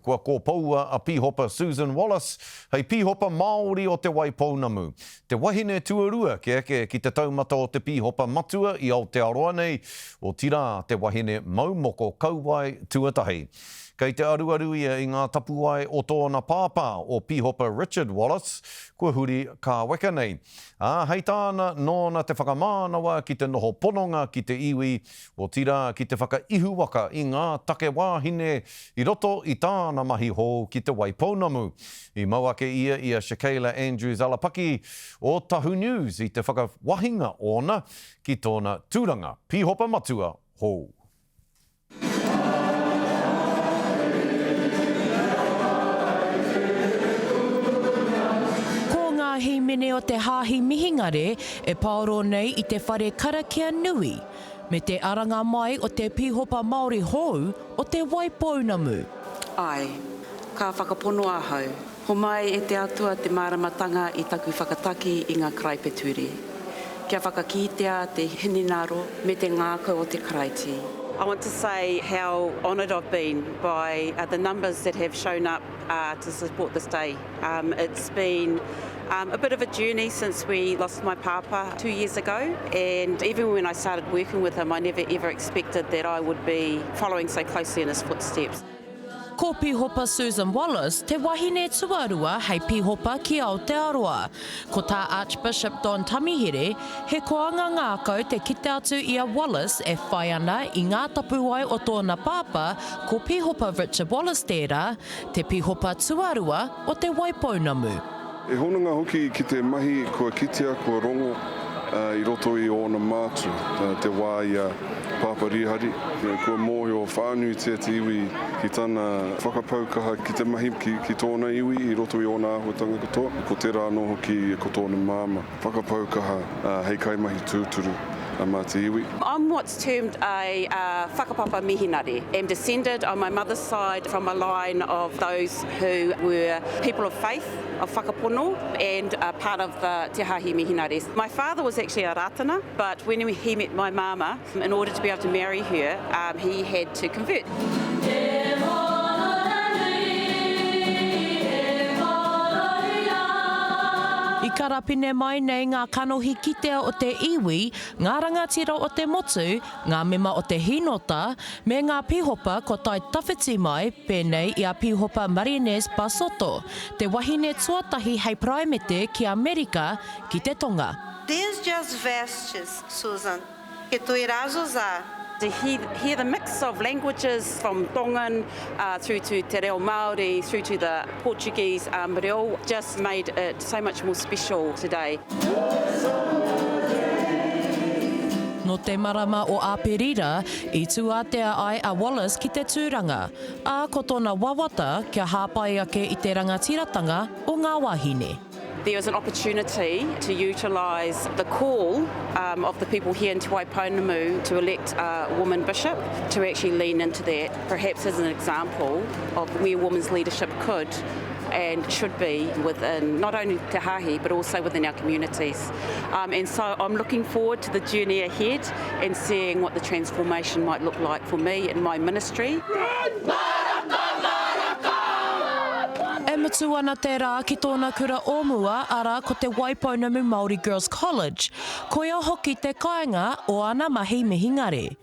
Kua kōpoua a Pīhopa Susan Wallace hei Pīhopa Māori o Te Waipounamu, te wahine tuarua kia eke ki te taumata o te Pīhopa Matua i Aotearoa nei, otirā te wahine mau moko kauae tuatahi. Kei te aruaru ia i ngā tapuwae o tōna pāpā, o Pīhopa Richard Wallace, kua huri kāweka nei. Ā, hei tāna, nōna te whakamānawa ki te noho pononga ki te iwi, otirā ki te whakaihuwaka i ngā take wāhine i roto i tāna mahi hou ki Te Waipounamu. I mau ake ia i a Shakayla Andrews-Alapaki o Tahu News i te whakawahinga ōna ki tōna tūranga Pīhopa Matua hou. Ko ngā hīmene o te Hāhi Mihingare e paoro nei i te whare karakia nui, me te aranga mai o te Pīhopa Māori hou o Te Waipounamu. Āe, ka whakapono ahau. Homai e te Atua te māramatanga i taku whakataki i ngā karaipiture, kia whakakītea te hinengaro me te ngākau o te Karaiti. I want to say how honoured I've been by the numbers that have shown up to support this day. It's been a bit of a journey since we lost my pāpā two years ago and even when I started working with him I never ever expected that I would be following so closely in his footsteps. Ko Pihopa Susan Wallace te wahine tuarua hei pihopa ki Aotearoa. Ko tā Archbishop Don Tamihere, he koanga ngākau te kite atu i a Wallace e whai ana i ngā tapuwae o tōna pāpā ko Pihopa Richard Wallace tērā, te pihopa tuarua o Te Waipounamu. He hononga hoki ki te mahi kua kitea, kua rongo i roto i ōna mātua, te wā i a Pāpā Rīhari, kua mōhio whānuitia te iwi ki tana whakapau kaha ki te mahi ki tōna iwi i roto i ōna āhuatanga katoa. Ko tērā anō hoki ko tōna māmā, whakapau kaha hei kaimahi tūturu mā te iwi. I'm what's termed a whakapapa mihinare, am descended on my mother's side from a line of those who were people of faith, of whakapono, and part of the Te Hāhi Mihinare. My father was actually a Rātana, but when he met my māmā, in order to be able to marry her, he had to convert. I karapine mai nei ngā kanohi kitea o te iwi, ngā rangatira o te motu, ngā mema o te Hīnota, me ngā pīhopa kua tae tawhiti mai, pēnei i a Pīhopa Marinez Basoto, te wahine tuatahi hei Paraimete ki Amerika ki te Tonga. Desde as vestes, Susan, que tu irás usar. To hear the mix of languages from Tongan through to te reo Māori through to the Portuguese reo just made it so much more special today. Nō te marama o Āperira i tūātea ai a Wallace ki te tūranga, ā, ko tōna wawata kia hāpai ake i te rangatiratanga o ngā wāhine. There is an opportunity to utilise the call of the people here in Te Waipounamu to elect a woman bishop, to actually lean into that, perhaps as an example of where women's leadership could and should be within not only Te Hāhi but also within our communities. Um, and so I'm looking forward to the journey ahead and seeing what the transformation might look like for me and my ministry. E mutu ana te rā ki tōna kura o mua, arā, ko Te Waipounamu Māori Girls College, koia hoki te kāinga o ana mahi mihingare.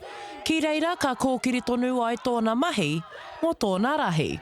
Ki reira ka kōkiri tonu ai tōna mahi mō tōna rahi.